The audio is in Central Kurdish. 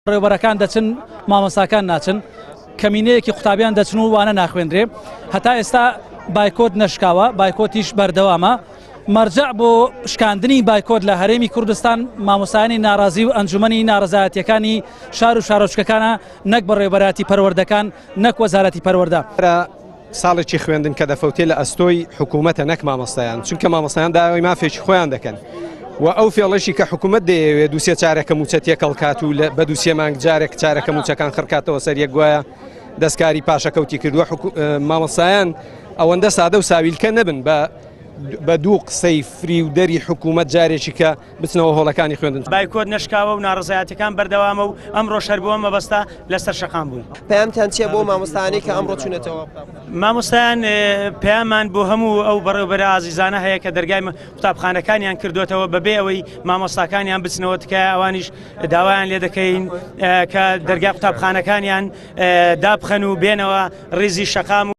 بەڕێوەبەرەکان دەچن مامۆستاکان ناچن، کەمینەیەکی قوتابیان دەچن و وانە ناخوێندرێ. هەتا ئێستا بایکۆت نەشکاوە، بایکۆتیش بەردەوامە. مەرجەع بۆ شکاندنی بایکۆت لە هەرێمی کوردستان مامۆستایانی ناڕازی و ئەنجومەنی ناڕەزایەتیەکانی شار و شارۆچکەکانە نەک بەڕێوەبەرایەتی پەروەردەکان نەک وەزارەتی پەروەردە. ساڵێکی خوێندن کە دەفەوتێ لە ئەستۆی حکوومەتە نەک مامۆستایان چونکە مامۆستایان داوای مافێکی خۆیان دەکەن و ئەو فێڵەشی کە حکوومەت دەیەوێت دووسێ چارەکە مووچە تێکەڵ کات و بە دووسێ مانگ جارێک چارەکە مووچەکان خڕکاتەوە سەر یەک گوایە دەستکاری پاشەکەوتی کردووە مامۆستایان ئەوەندە سادە و ساویلکە نەبن بە بە دوو قسەی فریودەری حکوومەت جارێکی کە بچنەوە هۆڵەکانی خوێندن. بایکۆت نەشکاوە و ناڕەزایەتیەکان بەردەوامە و ئەمڕۆش هەر بۆ ئەم مەبەستە لەسەر شەقام بووین. پەیامتان چیە بۆ مامۆستایانەی کە ئەمڕۆ چوونەتەوە قوتابخانە؟ مامۆستایان پەیاممان بۆ هەموو ئەو بەڕێوبەرە ئازیزانە هەیە کە دەرگای قوتابخانەکانیان کردۆتەوە بەبێ ئەوەی مامۆستاکانیان بچنەوە، تکایە ئەوانیش داوایان لێ دەکەین کە دەرگای قوتابخانەکانیان دابخەن و بێنەوە ڕیزی شەقام.